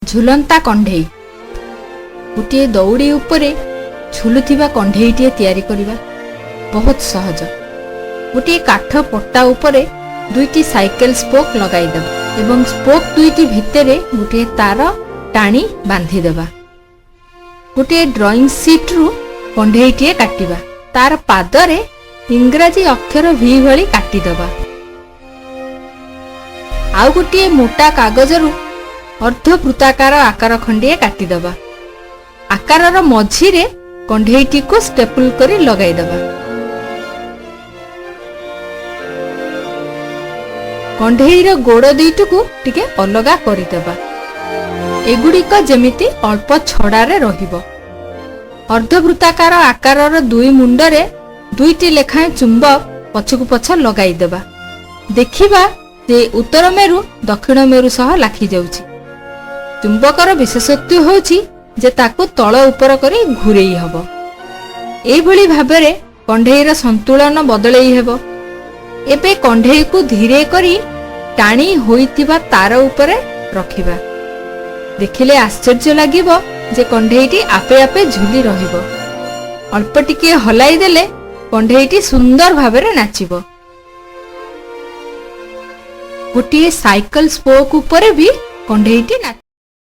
ଝୁଲନ୍ତା କଣ୍ଢେଇ। ଗୋଟିଏ ଦଉଡ଼ି ଉପରେ ଝୁଲୁଥିବା କଣ୍ଢେଇଟିଏ ତିଆରି କରିବା ବହୁତ ସହଜ। ଗୋଟିଏ କାଠ ପଟା ଉପରେ ଦୁଇଟି ସାଇକେଲ ସ୍ପୋକ୍ ଲଗାଇଦେବା ଏବଂ ସ୍ପୋକ୍ ଦୁଇଟି ଭିତରେ ଗୋଟିଏ ତାର ଟାଣି ବାନ୍ଧିଦେବା। ଗୋଟିଏ ଡ୍ରଇଂ ସିଟ୍ରୁ କଣ୍ଢେଇଟିଏ କାଟିବା। ତାର ପାଦରେ ଇଂରାଜୀ ଅକ୍ଷର ଭି ଭଳି କାଟିଦେବା। ଆଉ ଗୋଟିଏ ମୋଟା କାଗଜରୁ ଅର୍ଦ୍ଧବୃତ୍ତାକାର ଆକାର ଖଣ୍ଡିଏ କାଟିଦେବା। ଆକାରର ମଝିରେ କଣ୍ଢେଇଟିକୁ ଷ୍ଟେପଲ କରି ଲଗାଇଦେବା। କଣ୍ଢେଇର ଗୋଡ଼ ଦୁଇଟିକୁ ଟିକେ ଅଲଗା କରିଦେବା, ଏଗୁଡ଼ିକ ଯେମିତି ଅଳ୍ପ ଛଡ଼ାରେ ରହିବ। ଅର୍ଦ୍ଧବୃତ୍ତାକାର ଆକାରର ଦୁଇ ମୁଣ୍ଡରେ ଦୁଇଟି ଲେଖାଏଁ ଚୁମ୍ବକ ପଛକୁ ପଛ ଲଗାଇଦେବା। ଦେଖିବା ଯେ ଉତ୍ତର ମେରୁ ଦକ୍ଷିଣ ମେରୁ ସହ ଲାଖି ଯାଉଛି। ଚୁମ୍ବକର ବିଶେଷତ୍ୱ ହେଉଛି ଯେ ତାକୁ ତଳ ଉପର କରି ଘୂରେଇ ହେବ। ଏଇଭଳି ଭାବରେ କଣ୍ଢେଇର ସନ୍ତୁଳନ ବଦଳେଇ ହେବ। ଏବେ କଣ୍ଢେଇକୁ ଧୀରେ କରି ଟାଣି ହୋଇଥିବା ତାର ଉପରେ ରଖିବା। ଦେଖିଲେ ଆଶ୍ଚର୍ଯ୍ୟ ଲାଗିବ ଯେ କଣ୍ଢେଇଟି ଆପେ ଆପେ ଝୁଲି ରହିବ। ଅଳ୍ପ ଟିକିଏ ହଲାଇ ଦେଲେ କଣ୍ଢେଇଟି ସୁନ୍ଦର ଭାବରେ ନାଚିବ। ଗୋଟିଏ ସାଇକେଲ ସ୍ପୋକ୍ ଉପରେ ବି କଣ୍ଢେଇଟି ନାଚିବ।